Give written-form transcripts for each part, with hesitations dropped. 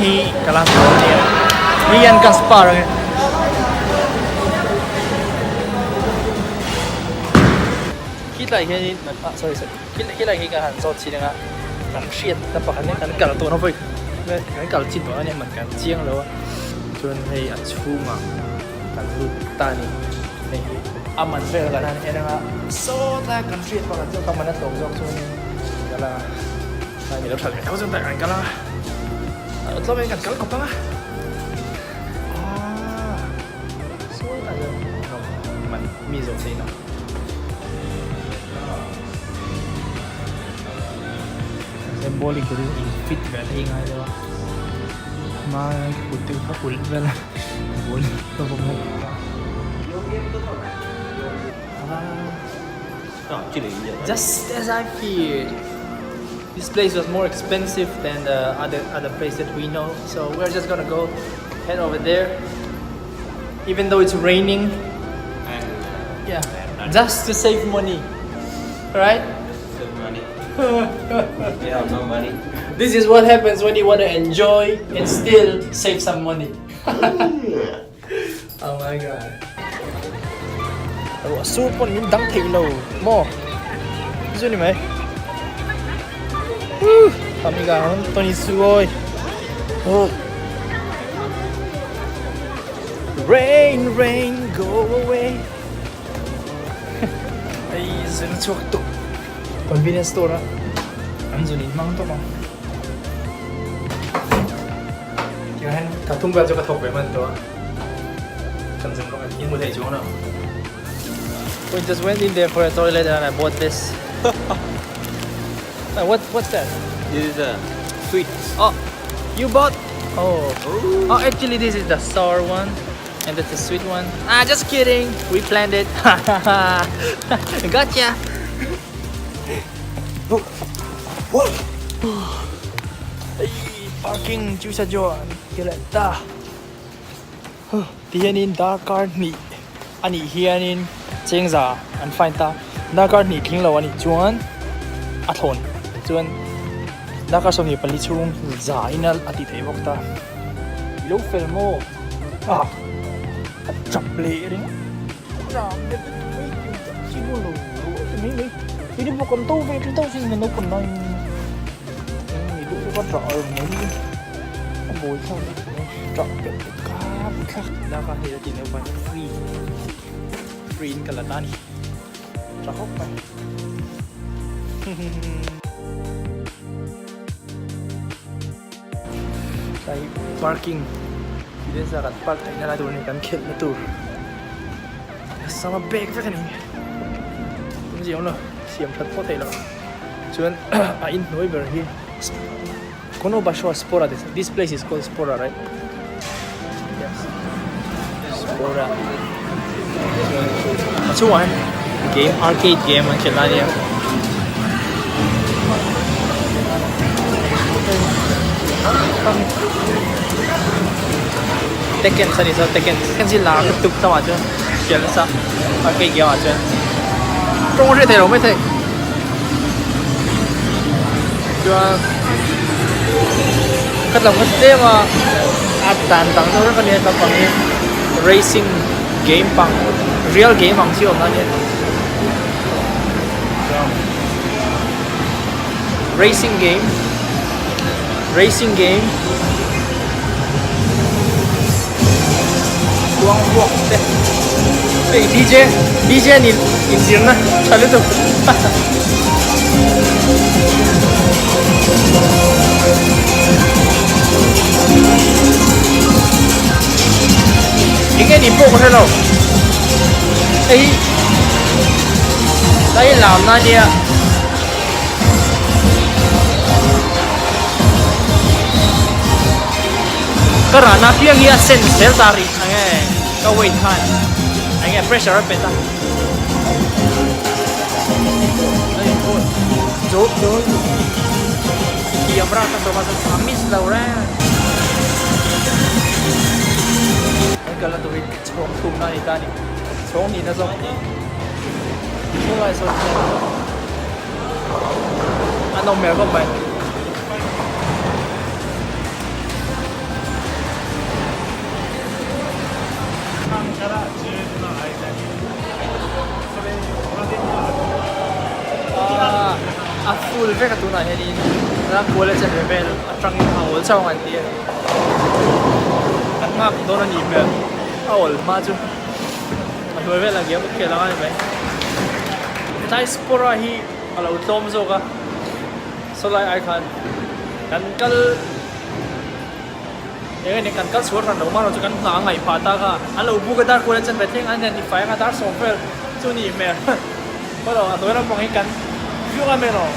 hi ka la hmu a nia hei hian ka spar ang e. Khilai hianin ah sorry sorry khilai hi ka han zawt chhin anga kan hriat na pakhat nen kan kal tawhna vawi kan kal chin tawhna nia man kan chiang lo a chuan hei a chhungah kan lut ta a ni hei hi a man vel kan han en anga sawtlai kan hriat pakhat zawk a man a tlawm zawk chuanin kan kal anga tlai ni lo that ve tho chuan kan kal anga tlawmin kan kal khawp anga aaa sawtlai chuan man mi zawh theihna. Bowling tur in fit ve thei ngai lo a hma kut te kha ulh vel a ball ka vawm ho Just as I feared This place was more expensive than the other other place that we know so we're just gonna go head over there even though it's raining yeah just to save money right Save money. We have no money. This is what happens when you want to enjoy and still save some money. oh my god. Ruah sur pawn min dang thei lo maw? Chu ni mai. Amiga Tony Sugoi. Oh. Rain, rain, go away. Hei zun chhuak tuk convenience store a an zun in hmang tawp ang tiang hian ka thum vel chu ka thawk ve hman tawh a kan zun rawh in hmu thei chuang lo We just went in there for a toilet and I bought this. What what's that? This is a sweet. Oh, you bought? Oh. Oh, actually this is the sour one. And that's a sweet one. Ah, just kidding. We planned it. Gotcha. Hey, parking chu sa chuan ke leh ta. Ti hianin darkar hnih a nih hianin chengza an fine ta. Darkar hnih tling lo a nih chuan a thlawn chuan darkar 24 chhung za in a tih theih bawk ta. Ilo fel maw? Ah a chap leh ringawt ram leh mai chi maw lo ruah te mai mai hei te pawh kan to ve tlat a sin kan naupang laiin mi duh deuh a ṭah mai a bawi thlak mai ṭah pet pet kha bawi thlak lak a hei a ti naupang free free in ka la ta a ni ṭha khawp mai. Tlai parking tih te zat an park theihna lai tur a ni kan khelhna tur sama bag vek a ni awmzia awm lo siam that pawh theih loh chuan a inhnuai ber hi Kono Basho Spora this place is called Spora right yes Spora chuan a chhungah hian game arcade game an khelh lai a nia. Tekken a ni saw Tekken Tekken hi lar lutuk tlangah chuan hriat nasa arcade game ah chuan tawng a hriat theih loh maithei chuan ka lam kha tlem a a dan dang deuh reng a nia naupang hi racing game pang real game ang chi awm na nia. Racing game Racing game Kuang vuak te Hei DJ DJ ni inzirna tha lutuk Enge ni pawh ka hre lo Hei Lai lamna ania. Ka rana piang hi a sen zel ta rih ang e ka weight khan eng nge pressure a pet a chu chu thiam ra ka sawm a a miss lo reng kan kalna turin chhawng thumna a ni ta a ni chhawng nihna zawk Chulai sawn hian a nawm hmel khawp mai. full vek a tunah hianin dar kual a chanve vel atangin a awl chauh ang an ti a ni. Kan nghak dawn a nih hmel a awl hma chu a hnuai velah game a khel ang a ni mai. Hetlai Spora hi a lo tlawm zawk a sawlai ai khan kan kal Eng eng kan kal chhuah hran lo mah erawh chu kan hna a ngaih phah ta kha. An lo buk a dar kual a chen ve thleng an hian tifai anga dar sawm vel chu ni hmel. Khaw lo a hnuai lampang hi kan viau a hmel aw.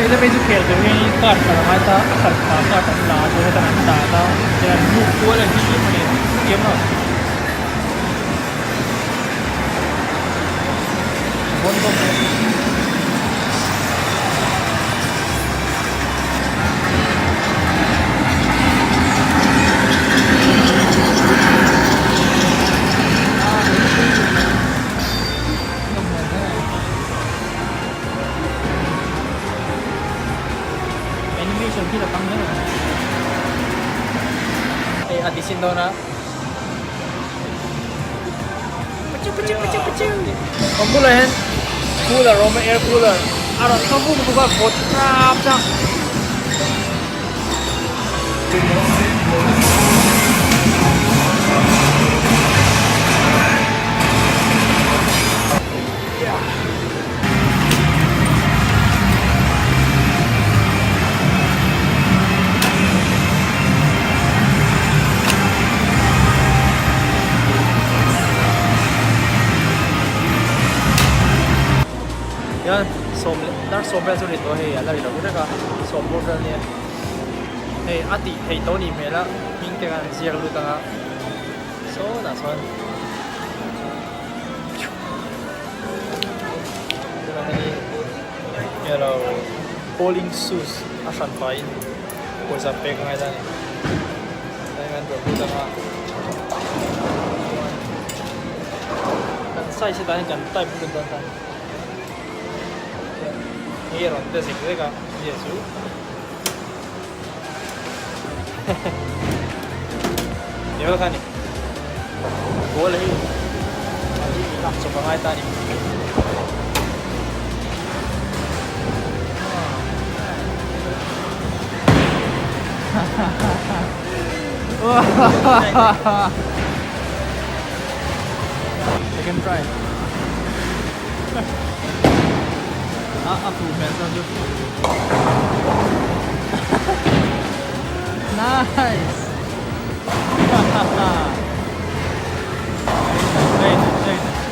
Hei lamei chu khel tur hi card kal a ngai ta a khalh phah card an la a chuan hetah an dah ta chuan an move kual a ni em a ni thiam lo bawn bawk mai. Animation khi là tăng nữa rồi. Ê, à, đi xin đâu nè. Pachu, pachu, pachu, pachu. Còn cooler hen. Cooler, Roman air cooler. A rawn thaw vuk vuk a, vawt rap chang. Hian sawm leh dar sawm vel chu a ri tawh a hei a la ri lo vek a sawm bawr vel ania hei a tih theih tawh a nih hmel a hming te khan an ziak lut ang a sawnah sawn tunah hianin elo bowling shoes a hran pahin pawisa pek a ngai ta a ni tlai hian rawn lut ang a chuan kan size hetah hian kan type lut dawn ta a ni hei a rawn te zek zek a nia chu Ni kha ni ball hi mahni in lak chawp a ngai ta a ni. Second try. A a fu hmel chuan chu. Nice. Very nice, very nice.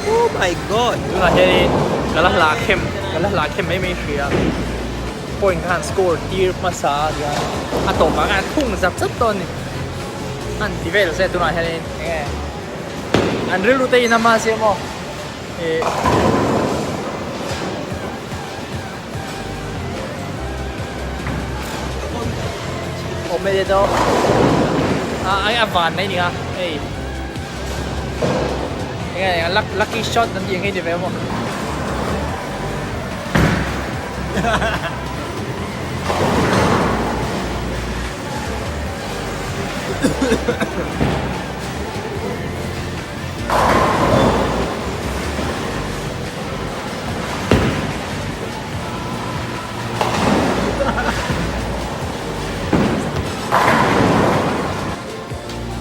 Oh my god. Tunah hianin ka la hla khem ka la hla khem mai mai hria point khan score tir hmasa a tia a tawpah khan khung zap zap dawn a ni an ti vel se tunah hianin enge an rilru te in a mahse maw eh Omedetou a ai a van mai ni kha hei enge lucky shot an tih ang hi ni ve maw.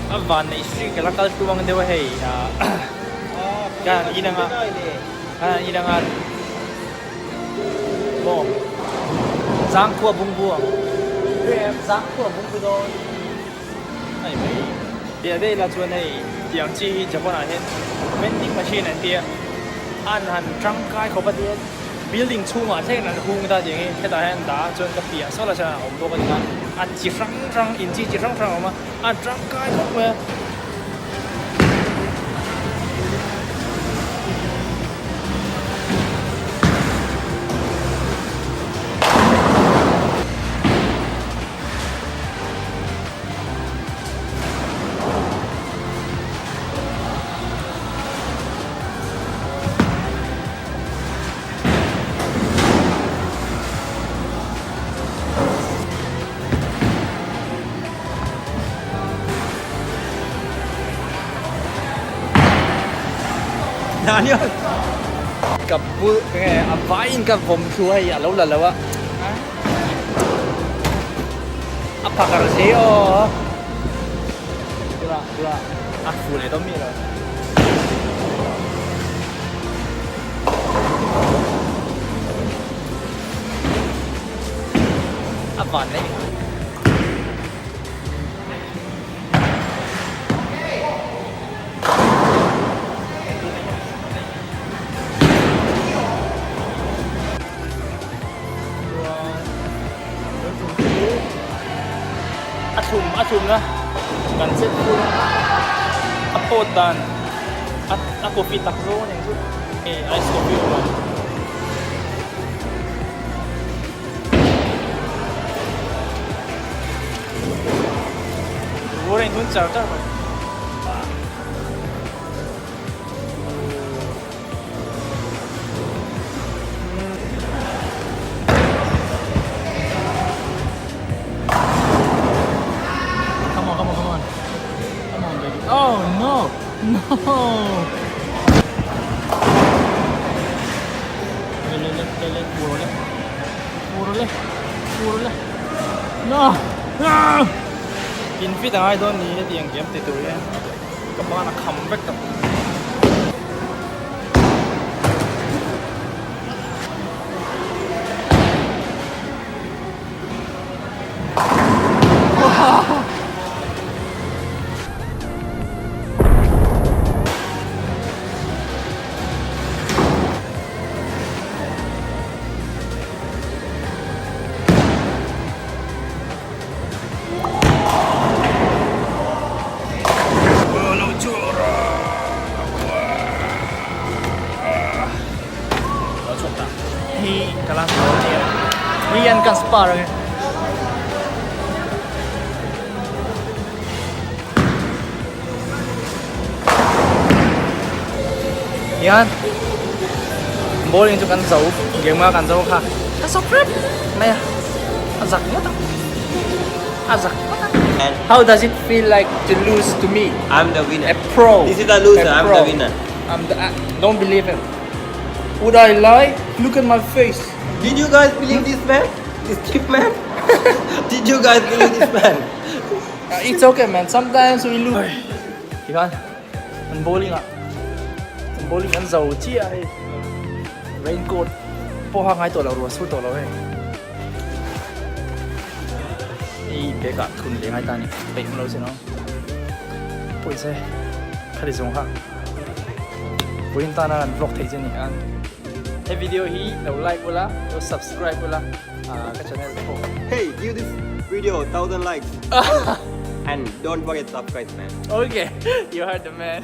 A van neih hri ka la kal tluang deuh a hei kan in anga kan in anga maw zangkhua bungbu ang zangkhua bungbu dawn a ni mai piah daih la chuan hei tiang chi hi Japan ah hian vending machine an tia an han tangkai khawp a tihian building chhungah thleng in an hung ta tih ang hi hetah hian an dah a chuan ka piah sawn ah chuan a awm bawk a ni a a chi hrang hrang in chi chi hrang hrang a awm a a tangkai khawp mai a. Daniel. Ka bul nge a vaiin ka vawm thlu hei a lo la lo a. A phakar si aw. Tula tula a fu leh dawn mi lo. A van nei. A thlum a thlum na kan chet phur a pawt dan a coffee tak zawng a ni ang chu hei ice coffee awm a. Vur a inthun char char mai. Come on, come on, come on. Come on, baby. Oh, no. No. Le, le, le, le, le, puro le. Puro le. Puro le. No. No. In fit angai dawn ni hetiang game ti tur hian ka ban a kham vek tawh. Hian bowling chu kan zo game a kan zo kha ka sawp hrep mai a a zak ngawt ang a zak ngawt ang How does it feel like to lose to me? I'm the winner. A pro. This is the loser. A I'm pro. the winner. I'm the uh, don't believe him. Would I lie? Look at my face. Did you guys believe this man? This cheap man? Did you guys believe this man? Uh, it's okay man. Sometimes we lose. Tikhan an bowling ah an bowling an zo chiah hei raincoat pawh a ngai tawh lo ruah sur tawh lo hei hei bag ah thun leh ngai ta a ni peih awm lo sin aw pawisa khati zawng kha vawiin tana kan vlog theih chu a ni a he video hi lo like ula lo subscribe ula ah ka channel te pawh Hey, give this video 1000 likes and don't forget subscribe man. Okay, you heard the man.